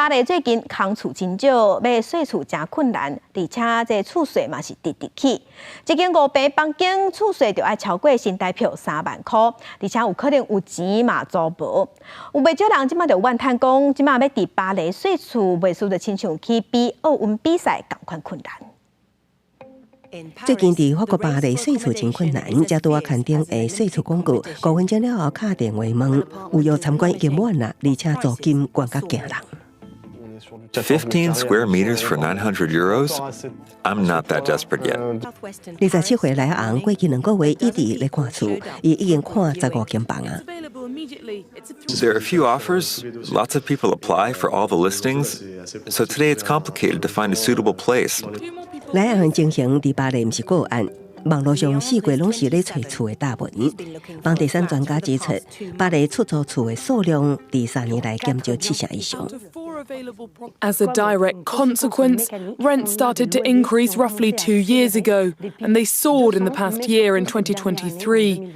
巴黎最近空厝真少，欲稅厝誠困難，而且這厝稅嘛是直直起。一間5平房間厝稅就愛超過新台票3萬箍，而且有可能有錢嘛租無。有袂少人這馬就怨嘆講，這馬欲佇巴黎稅厝，袂輸就親像去比奧運比賽仝款困難。最近佇法國巴黎稅厝真困難，才拄仔刊登的稅厝廣告，5分鐘了後敲電話問，預約參觀已經滿啦，而且租金懸甲驚人。 15 square meters for €900? I'm not that desperate yet. 27歲來紅過去2個月一直咧看厝，伊已經看15間房啊。 There are a few offers. Lots of people apply for all the listings. So today it's complicated to find a suitable place. 來紅情形佇巴黎毋是個案，網路上四界攏是咧揣厝的貼文。房地產專家指出，巴黎出租厝的數量佇3年來減少七成以上。 As a direct consequence, rents started to increase roughly 2 years ago, and they soared in the past year in 2023.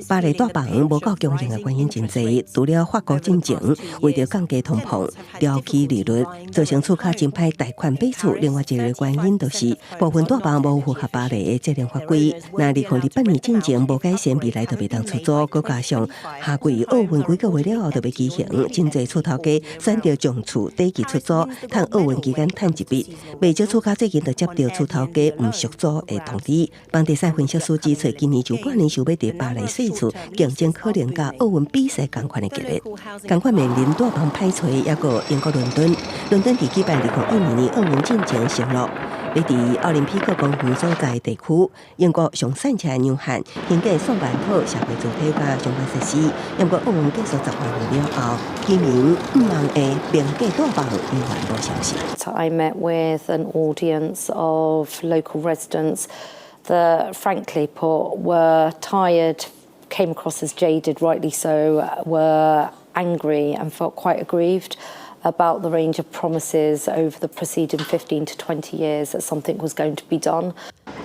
巴黎蹛房無夠供應的原因真濟，除了法國戰爭為著降低通膨、調起利率，造成厝較真歹貸款買厝。另外一個原因就是部分蹛房無符合巴黎的節能法規。若2028年進前無改善，未來就袂當出租。閣加上夏季奧運幾個月了後就欲舉行，真濟厝頭家選擇將厝短期出租，趁奧運期間趁一筆。袂少厝跤最近就接著厝頭家毋續租的通知。房地產分析師指出，今年上半年想欲佇巴黎稅厝競爭可能佮奧運比賽仝款的激烈，仝款面臨蹛房歹揣，抑閣英國倫敦，倫敦佇舉辦2021年奧運進前承諾，欲佇奧林匹克公園所在地區，英國上散車的約翰興建數萬套社會住宅佮相關設施。毋過奧運結束10外年了後，居民向望的名價蹛房猶原無消息。 I met with an audience of local residents that, frankly put, were tired, came across as jaded, rightly so, were angry and felt quite aggrieved about the range of promises over the preceding 15 to 20 years that something was going to be done.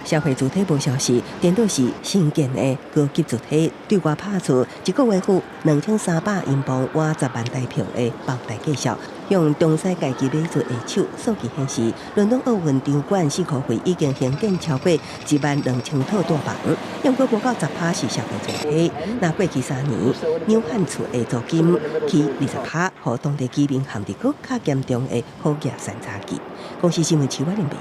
社會住宅無消息，顛倒是新建的高級住宅對外拍出一個月付2300英鎊倚10萬台票的房貸計數，向中產階級買厝下手。數據顯示，倫敦奧運場館四箍費已經興建超過1萬2千套蹛房，毋過無夠10趴是社會住宅。若過去3年，約翰厝的租金起20趴，予當地居民陷入閣較嚴重的好額三差期。公視新聞徐婉玲編譯。